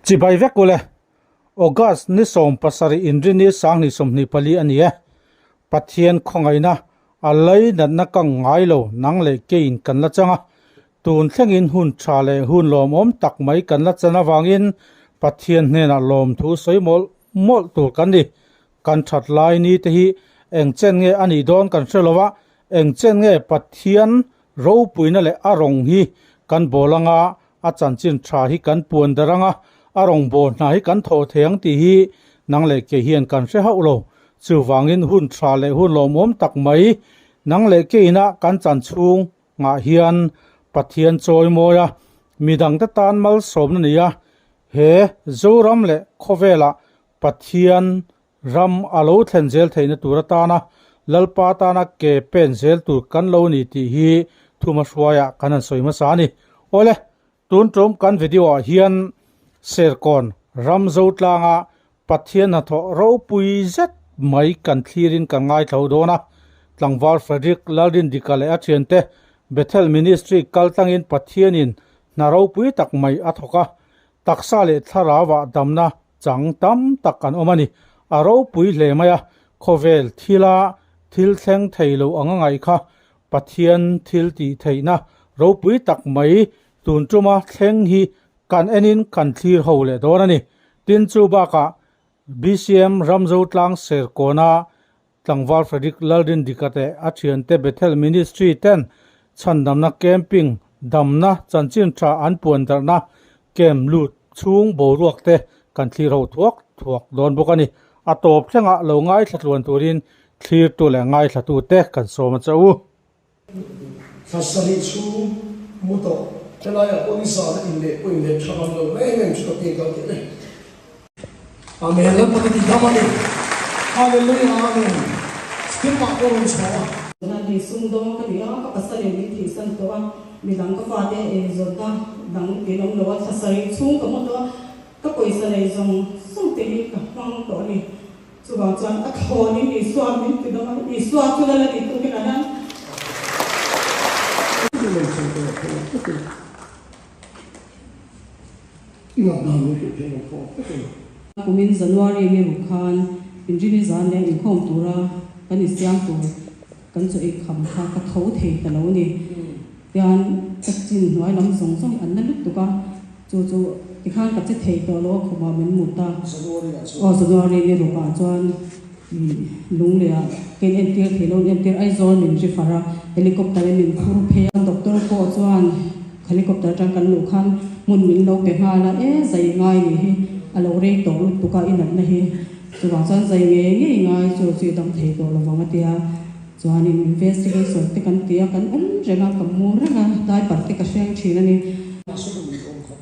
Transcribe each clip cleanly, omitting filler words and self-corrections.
Chibai vek ule, August ni 17 Inrini 2024 a ni e. Pathian khawngaihna a lei natna ka ngai lo nang leh keiin kan la chang a, tun thlengin hun tha leh hun lawmawm tak mai kan la chan avangin Pathian hnenah lawmthu sawi mawlh mawlh tur kan ni. Kan that lai ni te hi eng chen nge a nih dawn kan hre lo a, eng chen nge Pathian ropuina leh a rawng hi kan bawl anga a chanchin tha hi kan puan dar anga a rawngbâwl hna hi kan thawh thei ang tih hi nang leh kei hian kan hre hauh lo. Chuvangin hun tha leh hun lawmawm tak mai nang leh keiina kan chan chhung ngah hian Pathian chawi mawi a, midangte tan malsawmna ni a, he Zoram leh khawvelah Pathian Ram a lo thlen zel theihna tur atana Lalpa tana ke pen zel tur kan lo ni tih hi thuma hruaiah kan han sawi hmasa a ni. Awle, tun tum kan video ah hian Serkawn ram Zotlanga Pathian hnathawh ropui zet mai kan thlirin kan ngaithlo dawn a. Tlangval Frederick Lalrindika leh a thiante Bethel Ministry kaltlangin Pathianin hna ropui tak mai a thawk a, taksa leh thlarauah damna Chang tam tak an awm a ni. A ropui hle mai a, khawvel thila thil thleng thei lo anga ngaih kha Pathian thil tih theihna ropui tak mai tun tuma thleng hi kan enin kan thlir ho leh dawn a ni. Tin chu bakah BCM Ramzotlang Serkawna Tlangval Frederick Lalrindika te a thiante Bethel Ministry ten chhandamna camping damna chanchin tha an puan darhna camp lut chhung boruak te kan thlir ho thuak thuak dawn bawk a ni. A tawp thlengah lo ngaithla tluan turin thlirtu leh ngaithlatu te kan sawm a che u. Thla sarih chhung mu tawh helaiah pawh nizan a inleh pawh inleh tha ngam lo em em chu ka pek dal teh e. Amen Lalpa ka ti dam a ni. Hallelujah Amen. Step ah pawh rawn chho a. Tuna ni sumdawng ka ni a, ka pasal in min thihsan tawh a, midang ka fate ei zawtna dang tin awm lo a, thla sarih chhung ka mu tawh a, ka pawisa nei zawng zawng te hi ka hmang tawh a ni. Chuvang chuan a thlawnin Isua min ti dawm a, Isua chu lal a ni tukin a hian. Kumin January ni ruk khan Inrini zan leh inkhawm tura kan insiam tur kan chaw ei kham kha ka tho thei ta lo ni. Tian ka chin hnuai lam zawng zawng hi an la lutuk a. Chu chu tikhan ka che thei tawh lo a khumah min mut a. Aw January ni rukah chuan lung leh ah ka in entir thei lo in entir Aizawl min refer a helicopter in min phur phei a doctor pawh chuan helicopter atang kan luh khan hmun min lo pe nghal a e zai ngai nih hi a lo rei tawh lutuk a i natna hi chuvang chuan zai ngei ngei ngai chu chu i dam thei tawh lovang a tia. Chuanin investigation te kan ti a, kan awm reng a, ka mu reng a, diaper te ka hreng thin a ni.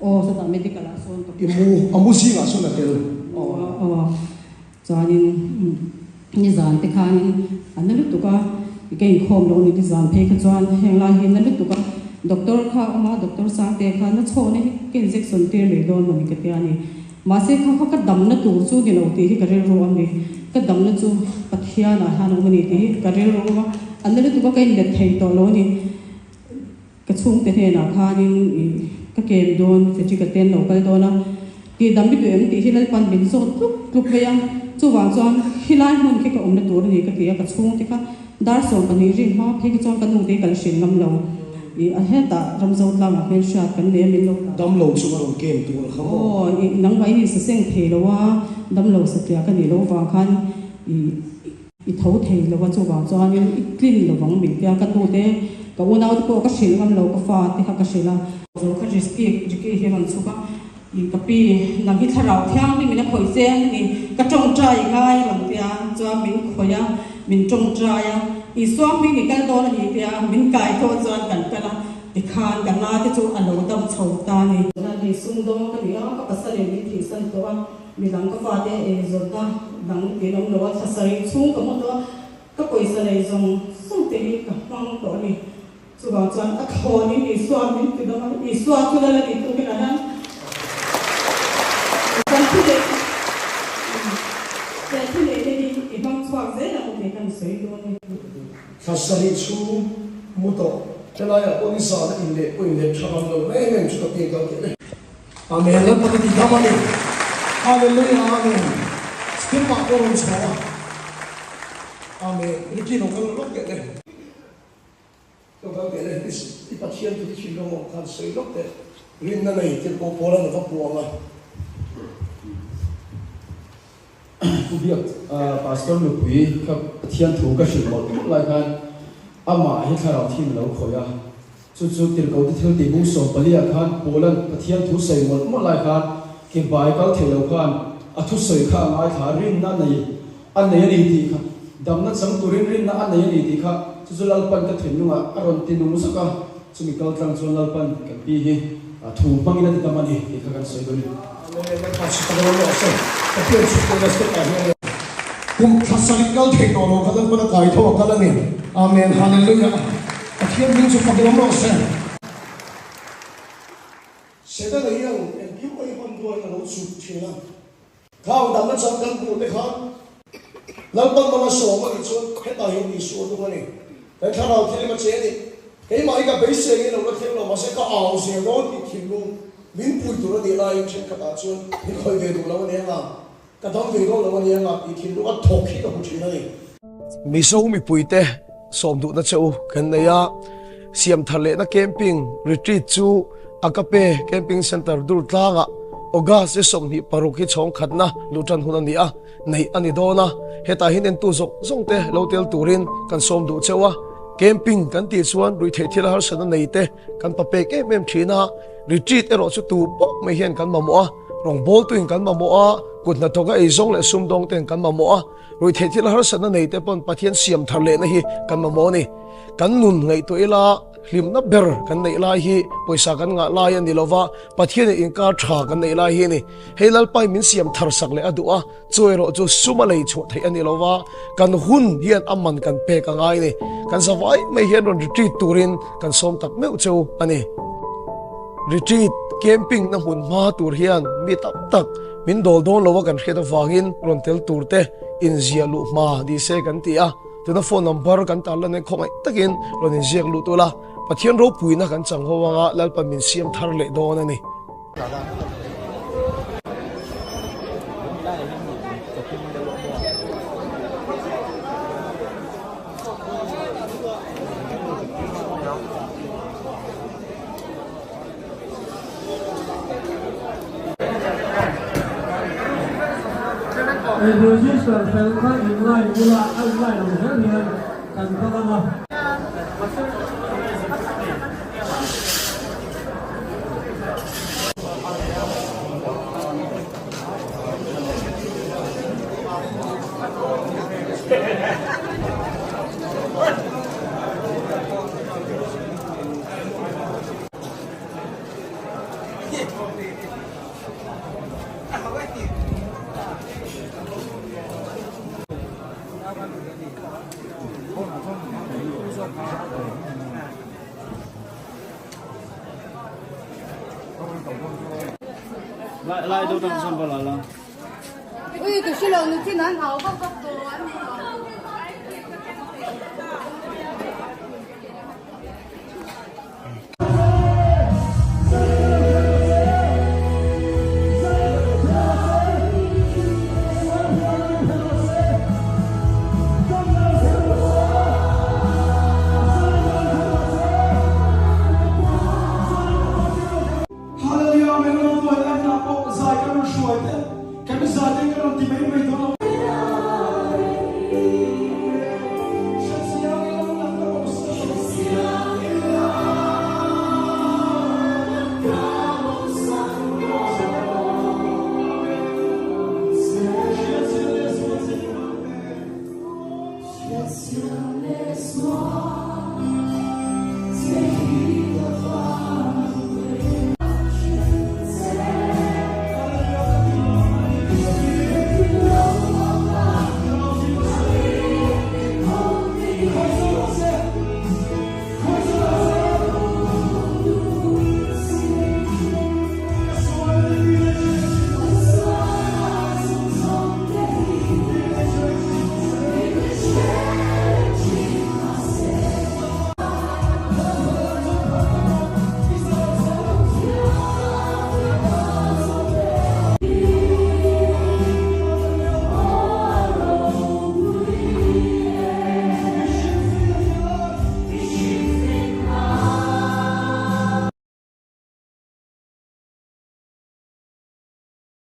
Aw, chutah medical ah sawn ka I mu, a mu zingah sawn a tel. Aw, chuanin nizan te khanin a na lutuk a, ka inkhawm lo ni nizan phei kha chuan heng lai hi na lutuk a, doctor kha a awm a, doctor Sangte kha na chhawhna hi ka injection tir mai dawn mawni ka tia a ni. Mahse kha kha ka damna tur chu ni lo tih hi ka rilru a ni. Ka damna chu Pathianah hian a awm a ni tih hi ka rilru a awm a. A na lutuk a ka inlet thei tawh lo a ni. Ka chhungte hnenah khanin ih ka kem dawn, Frederick-a te an lo kal dawn a, tih dam i duh em tih hi Lalpan min zawt tluk tluk mai a. Chuvang chuan khilai hmun khi ka awmna tur a ni ka ti a, ka chhungte kha Dar 12 rin hma phei khi chuan ka nu te hi ka la hrilh ngam lo. Ih a hetah Ramzotlangah hmelhriat kan nei a min lo dah. Damlo chu a rawn kem tur kha maw? Aw, ih nangmah in insaseng thei lo a, damlo satliah ka nih loh vang khan ih i tho thei lo a, chuvang chuanin i tlin lo vang min tia ka nu te ka unau te pawh ka hrilh ngam lo, ka fa te kha ka hrilh a. Zo kha Ricky Ricky hi a rawn chhuk a, ih ka pi nang hi thlarau thianghlim in a khawih che a ni, ka tawngtai ngai a rawn tia chuan min khawih a. Min tawngtai a, Isua hming i kal dawn a ni tia min kai tawh chuan kan kal a, tikhan ka na te chu a lo dam chho ta a ni. Tuna ni sumdawng ka ni a, ka pasal in min thihsan tawh a, midang ka fate ei zawtna dang tin awm lo a, thla sarih chhung ka mu tawh a, ka pawisa nei zawng zawng te hi ka hmang tawh a ni. Chuvang chuan a thlawnin Isua min ti dawm a, Isua chu lal a ni tukin a hian kan thu neih he thu neih te hi i hmang chhuak zel ang tih kan sawi dawn a ni. Thla sarih chhung mu tawh helaiah pawh nizan a inleh pawh inleh tha ngam lo em em chu ka pek dal teh e. Amen Lalpa ka tih dam a ni. Hallelujah Amen. Step ah pawh rawn chho a. Amen. Ricky lo kal lawk teh le. Lo kal teh le. I Pathian chu i thinlung awm khan sawi lawk teh. Rinna nei tirhkoh pawl an va puang a. Pu Biak, Pastor nupui kha Pathian thu ka hrilh mawlh mawlh lai khan amah hi thlarau thin a lo khawih a. Chu chu tirhkohte thil tih bung 14 ah khan Paula'n Pathian thu sawi mawlh mawlh lai khan ke bai kal thei lo khan a thusawi kha a ngaithla a, rinna a nei a nei a ni tih kha, damna chang turin rinna a nei a ni tih kha chu chu Lalpan ka thinlungah a rawn ti nung zuk a, chumi kal tlang chuan Lalpan kan pi hi thu hmangin a ti dam a ni tih kha kan sawi dawn a ni. Kum thla sarih kal thei tawh lo kha Lalpan a kai tho a kal a ni. Amen Hallelujah. Pathian hming chu fak lawm rawh se. Setana hian engkim mai hman duain a lo chhuk thin a, khang damna chang kan hmuh te khan Lalpan hmanga sawm a nih chuan hetah hian Isua nung a ni. Kan thlarau thilim a che a ni. Keimah hi ka beisei angin lo la thleng lo mahse ka au zel dawn tih thinlung min pui tur a nih laiin thenkhatah chuan min khawih ve duh lo a ni anga ka dam ve dawn lo a ni anga tih thinlung a thawk hi ka hmu thin a ni. Mizo mipuite sawm duhna che u kan nei a, siam thar lehna camping retreat chu Agape Camping Centre dur tlangah August ni 26 hi chhawng khatna luh tan hun a ni a, neih a ni dawn a, hetah hian entu zawng zawng te lo tel turin kan sawm duh cheu a, camping kan tih chuan ruihtheih thil harsatna nei te kan pa pek em em thin a, retreat erawh chu tu pawh mai hian kan mamawh a, rawngbawltuin kan mamawh a, kut hnathawka eizawng leh sumdawng ten kan mamawh a. Ruihtheih thil harsatna nei te pawn Pathian siam thar lehna hi kan mamawh a ni. Kan nun ngaihtuah ila hlimna ber kan neih lai hi pawisa kan ngah lai a ni lova, Pathian in inkar tha kan neih lai hi a ni. Hei Lalpain min siam thar sak leh a duh a, chu erawh chu sum a lei chhuah theih a ni lova, kan hun hian a man kan pek a ngai a ni. Kan zavai mai hian rawn retreat turin kan sawm tak meuh cheu a ni. Retreat, camping na hmun hma tur hian mi tam tak Min dawl dawn lo a kan hriat avangin rawn tel tur te inziah luh hma ni se kan ti a, tuna phone number kan tar lan hian khawngaih takin rawn inziak luh tul a, Pathian ropuina kan chang ho anga Lalpan min siam thar leh dawn a ni. Register fel kha in line bula a in line ang zel hian kan kal ang a. Hallelujah Amen Amen Tuai lai hna pawh zai kan rawn hruai te kan zai te kan rawn ti mai mai dawn lo.